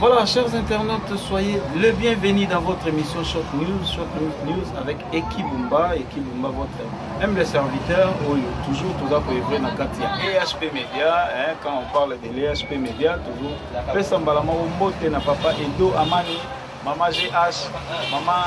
Voilà, chers internautes, soyez le bienvenu dans votre émission Short News, Short News, News avec Eki Bumba, Eki Bumba, votre humble serviteur, oyo toujours, toujours pour œuvrer dans le EHP Media, hein, quand on parle de l'EHP Media, toujours, pesa mbala moko mbote na papa Edo Amani, mama GH, mama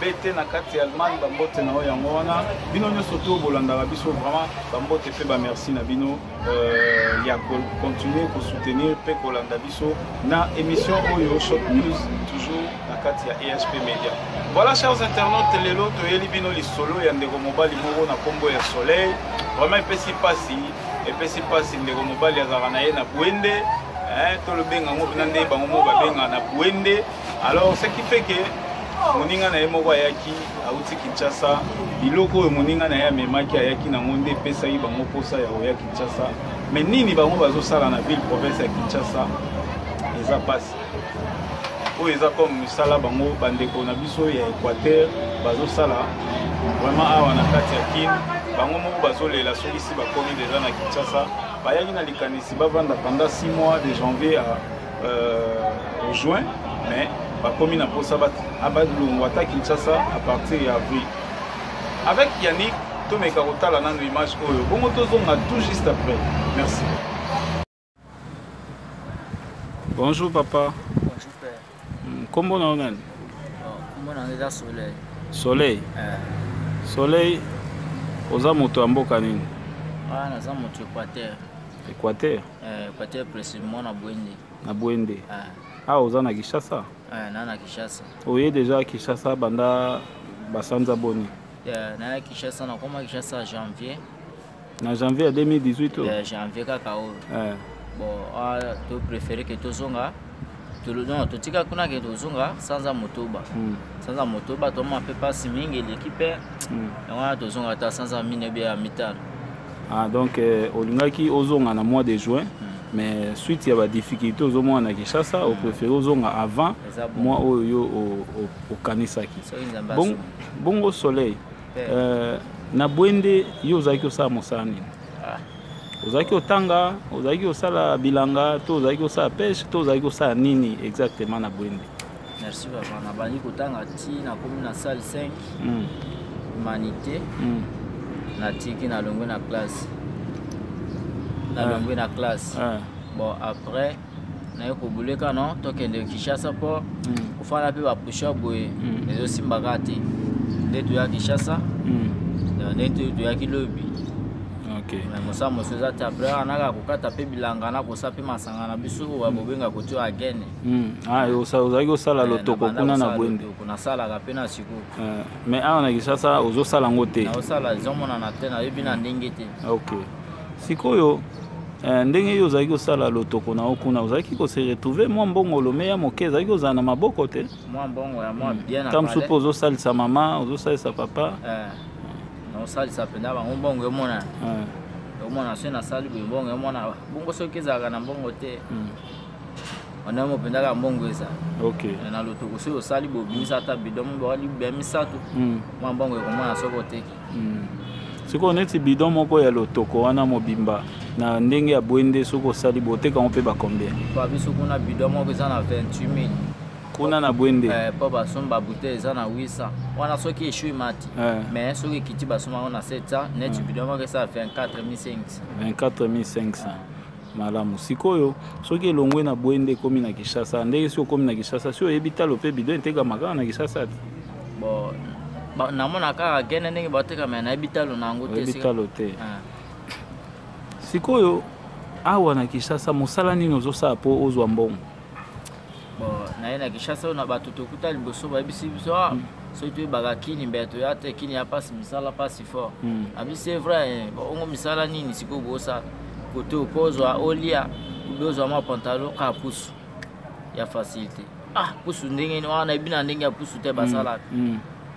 BT na kati ya Allemagne, bambote na oyo yango wana. Bino nyonso to bolandaka biso vraiment, bambote pe ba merci na bino. Euh, ya continuer ko soutenir pe kolanda biso na émission oyo Short News toujours na kati ya EHP Media. Voilà chers internautes, lelo toyeli bino lisolo ya ndeko mobali moko na kombo ya Soleil. Vraiment epesi pasi, epesi pasi ndeko mobali azalaka na ye na Bwende, hein, tolobenga yango mpena nde bango moko babenga na Bwende. Alors ce qui fait que moninga na ye moko ayaki auti Kinshasa, biloko oyo moninga na ye amemaki ayaki nango nde epesaki bango mposa ya koya Kinshasa. Mais nini bango bazosala na ville province ya Kinshasa eza pasi. Oyo eza comme misala bango bandeko na biso ya Equateur bazosala vraiment awa na kati ya Kin, bango moko bazolela soki si bakomi deja na Kinshasa. Bayaki na likanisi bavanda pendant 6 mois de janvier à au juin, mais bakomi na posa balongwa ata Kinshasa à partir ya avril. Avec Yannick, tomeka kotala nanu image oyo, bongo tozonga tout juste après. Merci. Bonjour papa. Bonjour père. Kombo na yo nani? Kombo na eza Soleil. Soleil. Soleil, oza moto ya mboka nini? Ah, naza moto Équateur. Équateur? Équateur précisément na Bwende. Na Bwende. Ah, oza na Kinshasa? Na na Kinshasa. Oye déjà Kinshasa banda basanza boni? Na Kinshasa, na koma Kinshasa janvier. Na janvier ya 2018 oyo? Janvier kaka oyo. Bon, ah, to préférer que tozonga. Non, totika kuna ke tozonga sanza motoba. Sanza motoba toma pe pasi mingi eleki pe. Yango wana tozonga ata sanza mine be ya mitano. Ah, donc olingaki ozonga na mois de juin, mais suite ya ba difficulté ozomona na Kinshasa, o préféré ozonga avant mois oyo yo okanisaki. Bon, bongo Soleil, na Bwende yo ozalaki osala mosala nini? Ozalaki otanga, ozalaki osala bilanga, to ozalaki osala pêche, to ozalaki osala nini exactement na Bwende? Merci papa, nabandi kotanga ti nakomi na salle 5. Humanité. Natiki nalongwe na classe. Nalongwe na classe. Bon après naye kobuleka non tokende Kinshasa po kofanda mpe bapusha boye ezosimbaka te. Nde toya Kinshasa, nde toyaki lobi. Mais mosala mosusu eza te. Après wana kaka kokata mpe bilanga na kosala mpe masanga na biso oyo bobenga kotia agene. Ah, ozalaki kosala lotoko kuna na Bwende? Nasalaka mpe na sikoyo. Mais awa na Kinshasa ozosala yango te? Naosala ezomonana te, nayebi na ndenge te. Ok. Sikoyo ndenge yo ozalaki kosala lotoko na yo kuna, ozalaki kose retrouver mwa mbongo olome ya moke, ezalaki kozala na maboko te? Mwa mbongo ya mwa bien na Ntango mosusu mpe ozosalisa mama, ozosalisa papa? Naosalisa mpenza bango mbongo emonana. Omona soki nasali boye mbongo emonana. Bongo soki ezalaka na mbongo te, onamo mpenza kaka mbongo eza. Na lotoko soki osali boye obimisa ata bidon moko bia misato, mwa mbongo ekomona soki oteki. Sikoyo neti bidon moko ya lotoko wana mobimba na ndenge ya Bwende, soki osali boye oteka yango mpe ba combien? Po biso kuna bidon moko eza na 28000. Kuna na Bwende? Po basomba bouteille eza na 800 wana soki eshui mati. Mais soki ekiti basomba yango na 700, neti bidon moko eza 24500. 24500. Malamu. Sikoyo soki elongwe na Bwende ekomi na Kinshasa, ndenge soki okomi na Kinshasa, si oyebi talo mpe bidon etekama kaka na Kinshasa te? Bon, namona kaka gene ndenge batekama, nayebi talo na yango te. Oyebi talo te. Sikoyo awa na Kinshasa mosala nini ozosala mpo ozwa mbongo? Bon, naye na Kinshasa oyo na bato tokuta liboso bayebisi biso, soki toyebaka kini mbe toya te, kini ya pasi, misala pasi fort. Abi c'est vrai, bon, ongo misala nini sikoyo bosala? Kote okozwa olia, ozwa mwa pantalon kaka pusu ya facilité. Ah, pusu ndenge nini wana, nayebi na ndenge ya pusu te basalaka.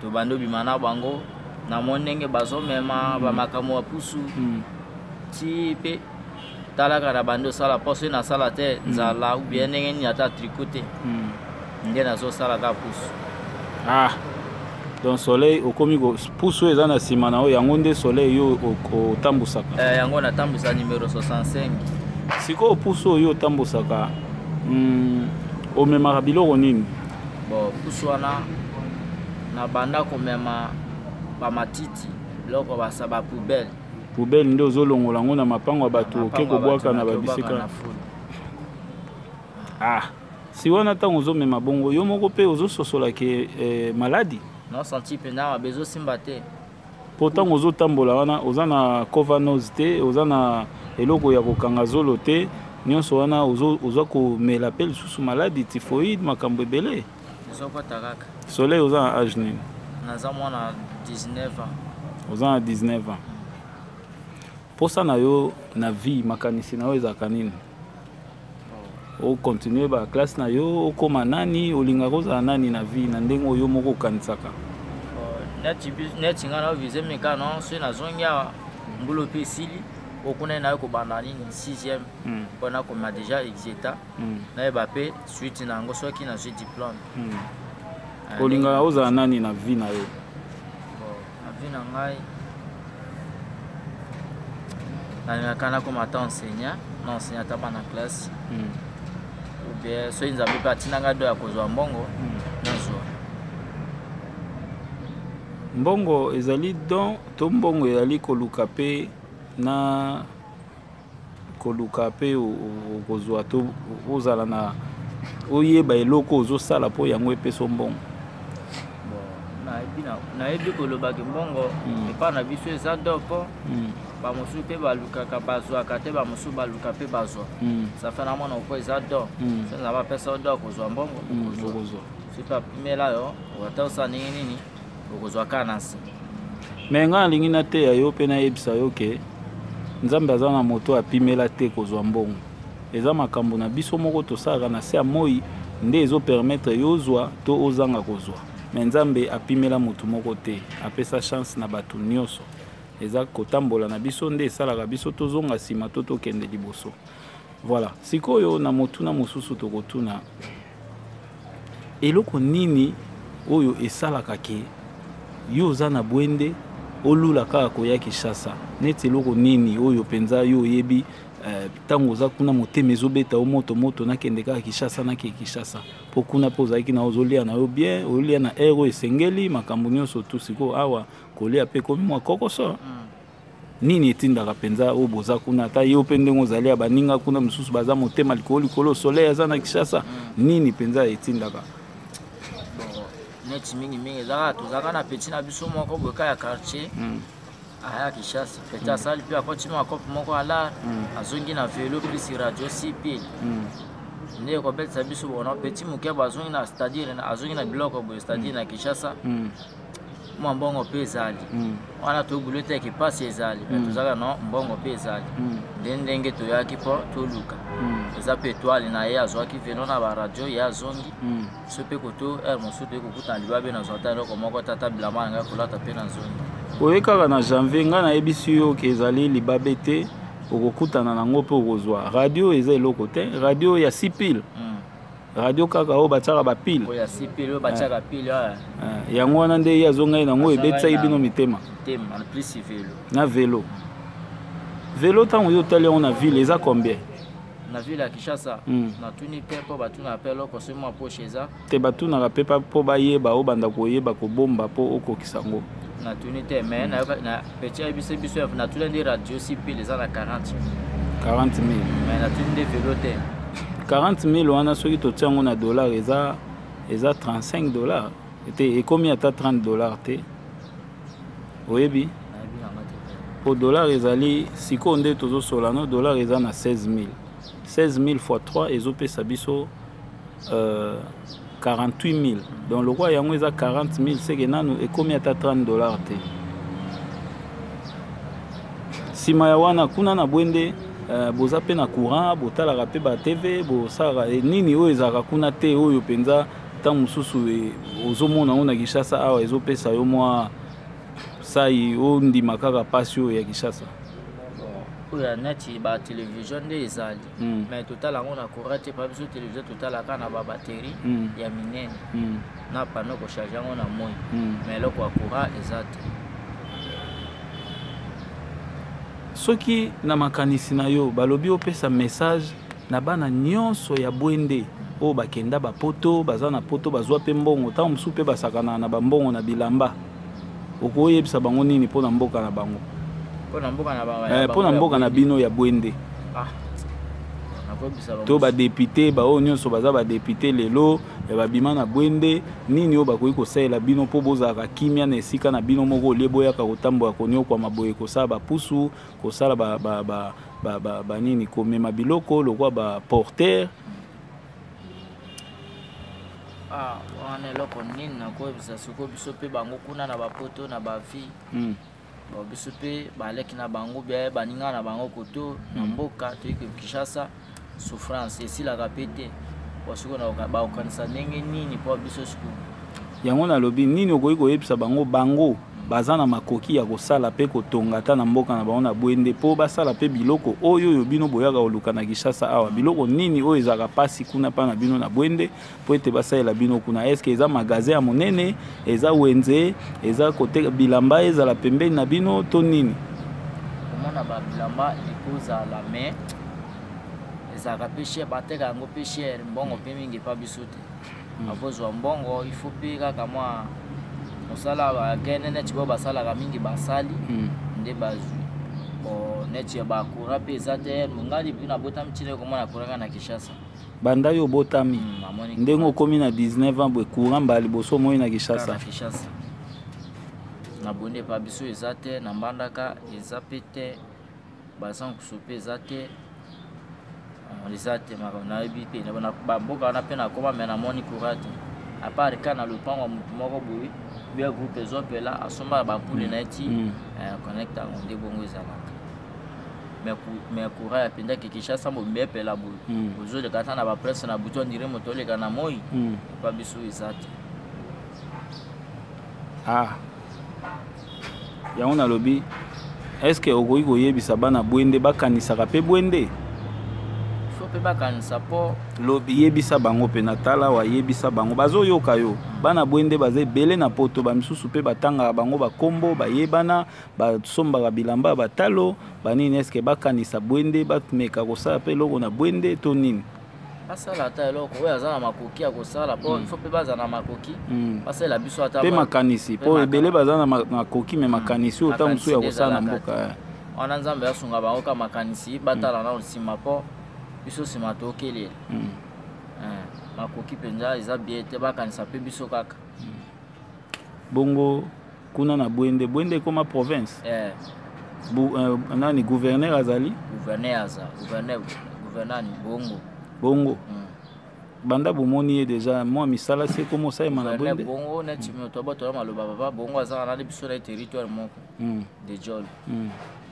Tobandi obima na bango, namoni ndenge bazomema bamakambo ya pusu. Ti pe talaka na bandi osala mpo soki nasala te nzala ou bien ndenge nini ata tricot te. Nde nazosala kaka pusu. Ah, donc Soleil okomi pusu eza na nsima na yo, yango nde Soleil yo otambusaka? Yango natambusaka numéro 65. Sikoyo pusu oyo otambusaka, Omemaka biloko nini? Bon, pusu wana nabanda komema bamatiti, biloko basa bapoubele. Poubele nde ozolongola yango na mapango ya bato, oke kobwaka na babisika. Ah, si wana ntango ozomema bongo, yo moko mpe ozososola ke maladi? Non, senti mpenza mabe, ezosimba te. Mpo ntango ozotambola wana, oza na cover nose te, oza na eloko ya kokanga zolo te, nyonso wana oza komela mpe lisusu maladi typhoïde, makambo ebele. Ezokɔta kaka. Soleil, oza na age nini? Naza mwana 19 ans. Oza na 19 ans. Mposa na yo na vie, makanisi na yo ezalaka nini? Ocontinue baclasse na yo, okóma nani? Olingaka ozala nani na vie, na ndenge oyo moko okanisaka? Neti ngai na vise mekano, soki nazongi awa, mbula mpe esili, okuna naye kobanda nini, 6e, mpo nakoma déjà exeta, nayeba mpe suite na yango soki nazwi diplôme. Olingaka ozala nani na vie na yo? Na vie na ngai, nalingaka nakoma ata enseignant, na enseignant ata bana classe, ou bien soki Nzambe mpe atinda ngai do ya kozwa mbongo, nazwa. Mbongo ezali don to mbongo ezali koluka mpe na koluka mpe okozwa, to ozala na oyeba eloko ozosala mpo yango epesa mbongo? Nayebi kolobaki mbongo epai na biso eza don, mpo bamosusu mpe balukaka, bazwaka te, bamosusu baluka mpe bazwa. Safa na mwana oko eza don. So Nzambe apesa yo don kozwa mbongo, okozwa. Soki apimela yo, ata osala ndenge nini, okozwa kaka na nse. Me ngai nalingi nateya yo mpe nayebisa yo ke Nzambe aza na moto apimela te kozwa mbongo. Eza makambo na biso moko tosalaka na se ya moi nde ezopermettre yo ozwa to ozanga kozwa. Me Nzambe apimela motu moko te, apesa chance na bato nyonso. Eza kotambola na biso nde esalaka biso tozonga nsima to tokende liboso. Voilà. Sikoyo na motuna mosusu tokotuna: eloko nini oyo esalaka ke yo oza na Bwende, olula kaka koya Kinshasa? Neti eloko nini oyo mpenza yo oyebi, ntango oza kuna, motema ezobeta yo moto moto, nakende kaka Kinshasa, nakende Kinshasa, mpo kuna mpo ozalaki na ozolia na yo bien, olia na aire oyo esengeli, makambo nyonso tu? Sikoyo awa kolia mpe ekomi mwa kokoso. Nini etindaka mpenza oyo boza kuna, ata yo mpe ndenge ozali ya baninga kuna mosusu baza motema likolo likolo, Soleil aza na Kinshasa, nini mpenza etindaka? Neti mingimingi ezaka tozalaka na petit na biso moko boye ya quartier, aya Kinshasa. Petit asali mpe akoti mwa cope moko ala, azongi na velo plus radio six piles nde ekobetisa biso. Bono petit moke bazongi na, c'est-à-dire azongi na biloko boye, c'est-à-dire na Kinshasa mwa mbongo mpe ezali wana. Tobulu te eke mpasi ezali, me tozalaka no mbongo mpe ezali. Nde ndenge toyaki mpo toluka, eza mpe étoile na ye, azwaki velo na baradio, ye azongi. So mpe koto heure mosusu toyei kokutana libabe, nazwa ata eloko moko, tata bilamba na ngai kolata mpe nazongi. Oye kaka na janvier. Ngai nayebisi yo ke ezali libabe te, okokutana nango mpe okozwa radio. Eza eloko te, radio ya six piles, radio kaka oyo batiaka bapile. Oyo ya six piles, oyo batiaka pile. Yango wana nde ye azongai nango, ebetisaki bino mitema. Tema plus velo. Na velo. Velo, ntango yo otali yango na ville, eza combien? Na ville ya Kinshasa, natuni mpe mpo batunaka mpe eloko soki mwa poche eza. Te, batunaka mpe mpo bayeba, obanda koyeba kobomba mpo okokisa yango. Natuni te, mais na petit ayebisi biso, natuni nde radio six piles eza na 40. 40 000. Mais natuni nde velo te. 40 000 wana, soki totia yango na dollar, eza 35 $ te, ekomi ata 30 $ te. Oyebi po dollar ezali sikoyo nde tozosola no, dollar eza na 16 000. 16 000 fois 3 ezopesa biso 48 000. Donc lokwa yango eza 40 000, seke nanu ekomi ata 30 $ te. Nsima ya wana, kuna na Bwende, boza mpe na courant, botalaka mpe ba TV, bosalaka nini oyo ezalaka kuna te, oyo mpenza ntango mosusu ozomona yango na Kinshasa awa ezopesa yo mwa sai, ondima kaka mpasi oyo ya Kinshasa? Oyo ya neti batelevizio nde ezali, mais totala yango na courant te. Pa biso televizio totalaka na babatterie ya minene, na panneau kocharge yango na moi, mais eloko ya courant eza te. Soki na makanisi na yo balobi opesa message na bana nyonso ya Bwende. Oyo bakenda bapoto, baza na poto, bazwa mpe mbongo, ntango mosusu mpe basakanaka na bambongo na bilamba, okoyebisa bango nini mpo na mboka na bango? Mpo na mboka na bango? Mpo na mboka na bino ya Bwende. Ah. Nakoyebisa bango to badéputé, baoyo nyonso baza badéputé lelo ya babima na Bwende, nini oyo bakoki kosalela bino mpo bozalaka kimia na esika na bino moko, olie boyaka kotambola koniokwama boye, kosala bapusu, kosala banini, ba, ba, ba, ba nini, komema biloko lokwa baporter? Ah, wana eloko nini nakoyebisa sikoyo biso mpe bango kuna na bapoto na bavi? Bon, biso mpe baleki na bango bia baninga na bango koto na mboka, toyiki Kinshasa, souffrance esilaka mpe te. Bon, sikoyo bakokanisa ndenge nini mpo biso sikoyo? Yango nalobi, nini okoki koyebisa bango? Bango baza na makoki ya kosala mpe kotonga ata na mboka na bango na Bwende, mpo basala mpe biloko oyo oyo bino boyaka koluka na Kinshasa awa. Biloko nini oyo ezalaka mpasi kuna mpa na bino na Bwende mpo ete basalela bino kuna? Est-ce eza magasin ya monene, eza wenze, eza kote bilamba ezala pembeni na bino, to nini? Komona babilamba ekozala, mais ezalaka mpe cher, bateka yango mpe cher, mbongo mpe mingi epa biso te. Akozwa mbongo, il faut mpe kaka mwa mosala bagene neti oyo basalaka mingi, basali nde bazwi. Bon, neti ya bacourant mpe eza te. Ngai depuis nabotami ntina ekomona courant kaka na Kinshasa. Banda yo obotami, namoni ndenge okomi na 19 ans boye, courant mbala liboso omoi na kaka Kinshasa? Na Kinshasa. Na Bwende epa biso eza te, na Mbandaka eza mpe te, Basankusu mpe eza te. Ah, eza te. Makambo nayebi te na bamboka wana mpe nakoma, me namoni courant te, à part ka na lopango ya motu moko boye bia groupe ezopela, asomba bampule na ye ti connecte yango nde bongo ezalaka. Mais courant ya mpenza ke Kinshasa mobimba epela boye, ozoleka ata na bapresse na butu, on dirait moto oleka na moi, epa biso eza te. Ah, yango nalobi, est-ce okoki koyebisa bana Bwende bakanisaka mpe Bwende? Faut mpe bakanisa mpo Lobi, yebisa bango mpe na tala wa, yebisa bango, bazoyoka yo. Bana Bwende baza ebele na poto, bamisusu mpe batangaka bango bakombo, bayebana, basombaka bilamba ya batalo banini. Est-ce bakanisa Bwende, bameka kosala mpe eloko na Bwende, to nini? Basala ata eloko oyo aza na makoki ya kosala, mpo il faut mpe baza na makoki, basalela biso ata mpe makanisi, mpe mpo ebele baza na makoki, me makanisi oyo ta mosusu ya makanisi nde kosala na ezalaka mboka. Te. Wana Nzambe asunga bango ka makanisi, batala nano nsima, mpo biso nsima tokelela. Makoki mpenza eza bien te, bakanisa mpe biso kaka. Bongo kuna na Bwende, Bwende ekoma province? Eh. Nani gouverneur azali? Gouverneur aza, gouverneur ni Bongo. Bongo. Banda bomoni ye déjà, mwa misala si ekoma osalema na Gouverneur Bwende? Bongo, neti moto abotola maloba, papa Bongo aza wana biso na territoire moko de Jol.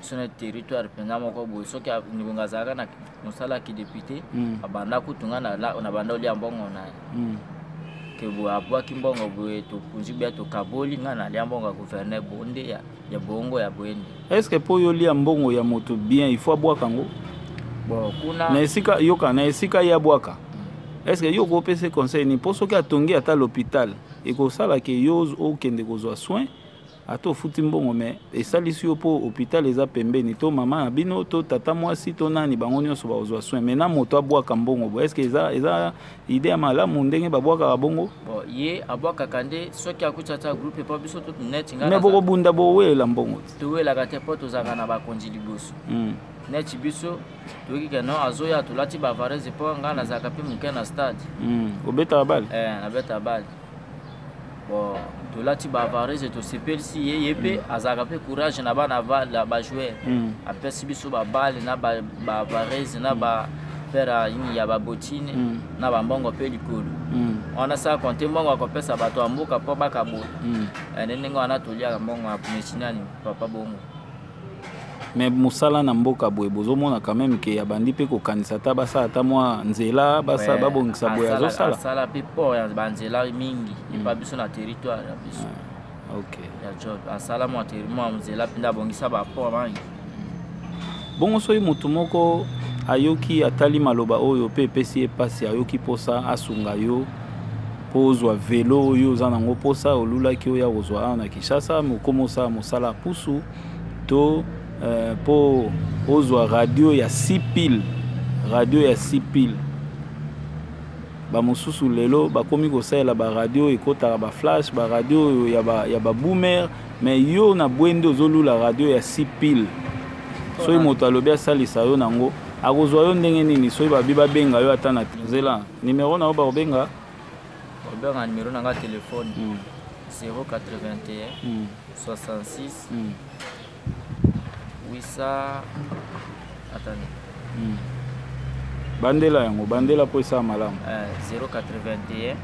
Biso na territoire mpenza moko boye. Soki ngonga azalaka na mosala ya kidéputé, abanda kutu nga na banda olia mbongo na ye. Ke boye abwaki mbongo boye, topunzi bia, tokaboli, nga nalia mbongo ya gouverneur Bonde ya Bongo ya Bwende. Est ce que mpo oyo olia mbongo ya moto bien, il faut abwaka yango? Bon, kuna Na esika yoka, na esika ye abwaka, est ce que yo okopesa conseil nini? Mpo soki atongi ata l'hôpital, ekosala ke yo okende kozwa soin, ata ofuti mbongo, mais esalisi yo mpo hôpital eza pembeni, to mama na bino, to tata mwasi, to nani, bango nyonso bakozwa soin. Mais na moto abwaka mbongo boye, est ce que eza idée ya malamu ndenge babwakaka bongo? Bon, ye abwakaka nde soki akuti ata groupe, mpo biso to neti nga me bokobunda, bowelela mbongo te. Towelaka te, mpo tozalaka na bakonzi liboso. Neti biso toyoki ke non, azoya, tolati bavarese, mpo ngai nazalaka mpe moke na stade. Obetaka bale? Eh, nabeta bale. Bon, tolati bavarese, tosepelisi ye, ye mpe azalaka mpe courage na bana bajoueur, apesi biso babale na bavarese na bapaire ya nini ya babotine na bambongo mpe likolo. Wana sala konte mbongo akopesa bato ya mboka mpo bakabola. Eh, nde ndenge wana toliaka mbongo ya mesinani papa Bongo. Mais mosala na mboka boye, bozomona quand même ke abandi mpe kokanisa ata basala ata mwa nzela, basala, babongisa boye, azosala? Asala mpe port ya banzela mingi epa biso na territoire ya biso ya Job. Asala mwa nzela mpenza, abongisa baport mingi. Bongo soki motu moko ayoki, atali maloba oyo mpe epesi ye mpasi, ayoki mposa asunga yo mpo ozwa velo oyo oza nango mposa, olulaki oyo kozwa awa na Kinshasa, mokoma osala mosala ya pusu, to mpo ozwa radio ya 6 pile, radio ya 6 pile? Bamosusu lelo bakomi kosalela baradio ekotaka baflash, baradio oyo ya baboomer, mais yo na Bwende ozolula radio ya 6 pile. Soki moto alobi asalisa yo nango, akozwa yo ndenge nini? Soki babi babenga yo ata na nzela nimero na yo, bakobenga? Babenga nimero na nga telefone 081 66 800, attendez. Bandela yango, bandela mpo esala malamu. 081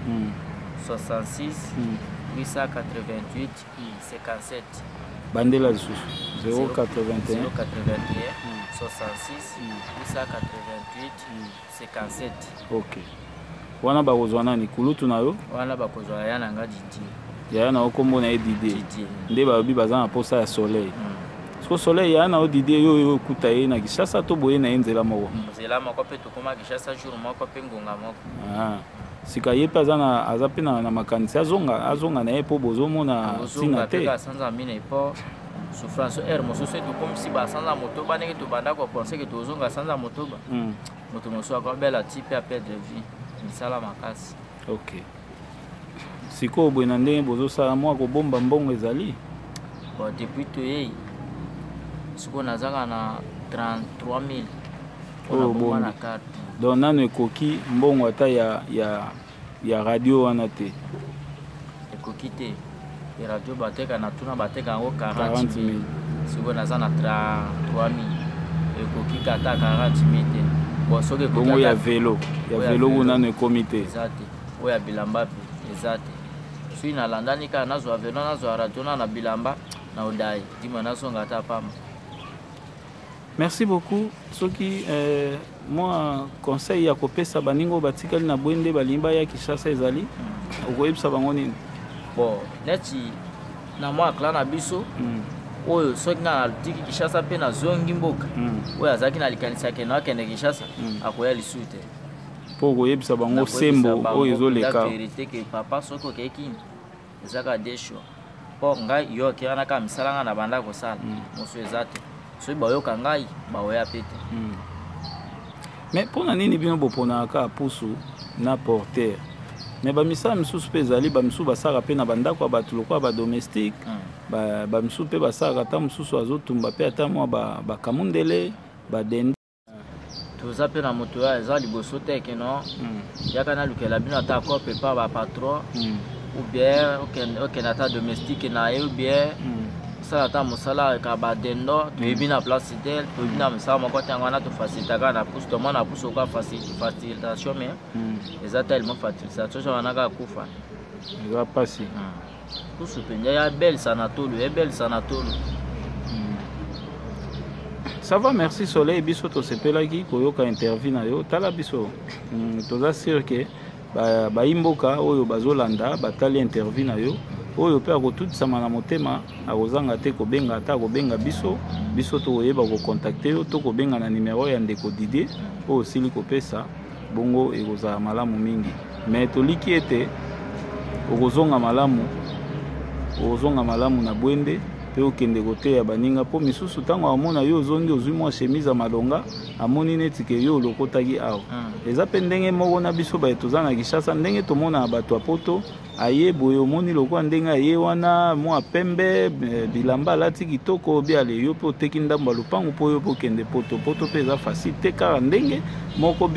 66 888 57. Bandela lisusu, 081. 081 66 888 57. Ok, wana bakozwa nani? Kulutu na yo? Wana bakozwa yaya na nga Didier. Yaya na yo, nkombo na ye Didier? Didier. Nde balobi baza na posa ya Soleil. Siko Soleil, yaya na yo Didier, yo oyo okuta ye na Kinshasa to boye na ye nzela moko? Nzela moko mpe, tokóma Kinshasa jour moko mpe ngonga moko. Ah. Sika ye mpe aza mpe na makanisi azonga na ye mpo bozomona ntina ozonga mpe te. Kaka sanza minei mpo souffrance heure mosusu tokomisi basanza 8 ndenge tobanda kopenser ke tozonga sanza 8. Moto mosusu akobela ti mpe aperdre vie, misala makasi. Ok, sikoyo boye na ndenge bozosala mwa kobomba mbongo ezali? Bon, depuis toyei sikoyo nazaka na 33 000 Oyo mpona bomba obombi. na carte. Donc nano ekoki mbongo ata ya radio wana te? Ekoki te. E radio bateka na tuna, bateka yango 40 40 000. 000. Sikoyo naza na 33 000, ekoki kata 40 000 te. Bon, soki ekoki Bongo ya velo ya oyo ya velo velo. kuna nano ekomi te? Eza te. Oyo ya bilamba mpe eza te. Soki nalandani kaka nazwa velo, nazwa radio na bilamba na odai ndima, nazonga ata pamba. Merci beaucoup. Soki mwa conseil ya kopesa baninga oyo batikali na Bwende, balingi baya Kinshasa ezali, okoyebisa bango nini? Bon, neti na mwa clan na biso oyo, soki nga natiki Kinshasa mpe nazongi mboka, oyo azalaki na likanisi akende, akende Kinshasa, akoya lisusu te. Mpo okoyebisa bango Nakoyebisa sembo bango oyo mpenza ezoleka. Vérité ke papa, soki okei kini, eza kaka deux choix, mpo ngai yo okei wana kaka misala ngai na banda kosala mosu eza te. Soki bayoka ngai, baoya pe te. Mais mpona nini bino boponaka kaka pusu na porteur? Mais bamisala misusu mpe ezali, bamisusu basalaka mpe na bandako ya bato lokola badomestique. Bamisusu mpe basalaka, ata mosusu azotumba mpe ata mwa bakamundele, badende. Toza mpe na moto oyo eza liboso te ke non, yaka nalukela bino ata cope pa bapatron ou bien okende ata domestique na ye ou bien osala ata mosala ka badendo. Toyebi na place te, toyebi na mosala moko te. Yango wana tofacilitaka na pusu, tomona na pusu oka facilitation, mais eza tellement facilitation so wana kaka kufa. Eza mpasi. Pusu mpenza ya belisa na tolo, ebelisa na tolo. Ça va, merci Soleil. Biso tosepelaki koyoka interview na yo. Tala biso, toza sûr ke bayimboka oyo bazolanda, batali interview na yo oyo mpe akotutisama na motema, akozanga te kobenga, ata akobenga biso, biso tokoyeba kocontacter yo to kobenga na nimero ya ndeko Didier oyo osili kopesa. Bongo ekozala malamu mingi. Mais toliki ete okozonga malamu, okozonga malamu na Bwende mpe okende koteya baninga, mpo misusu ntango amona yo ozongi, ozwi mwa chemise ya malonga, amoni neti ke yo olokotaki awa. Eza mpe ndenge moko na biso baye toza na Kinshasa, ndenge tomonaka bato ya poto aye boye, omoni lokola ndenge aye wana mwa pembe, bilamba alati kitoko, biale yo mpe oteki ndambo ya lopango mpo yo mpe okende poto. Poto mpe eza facile te, kaka ndenge moko.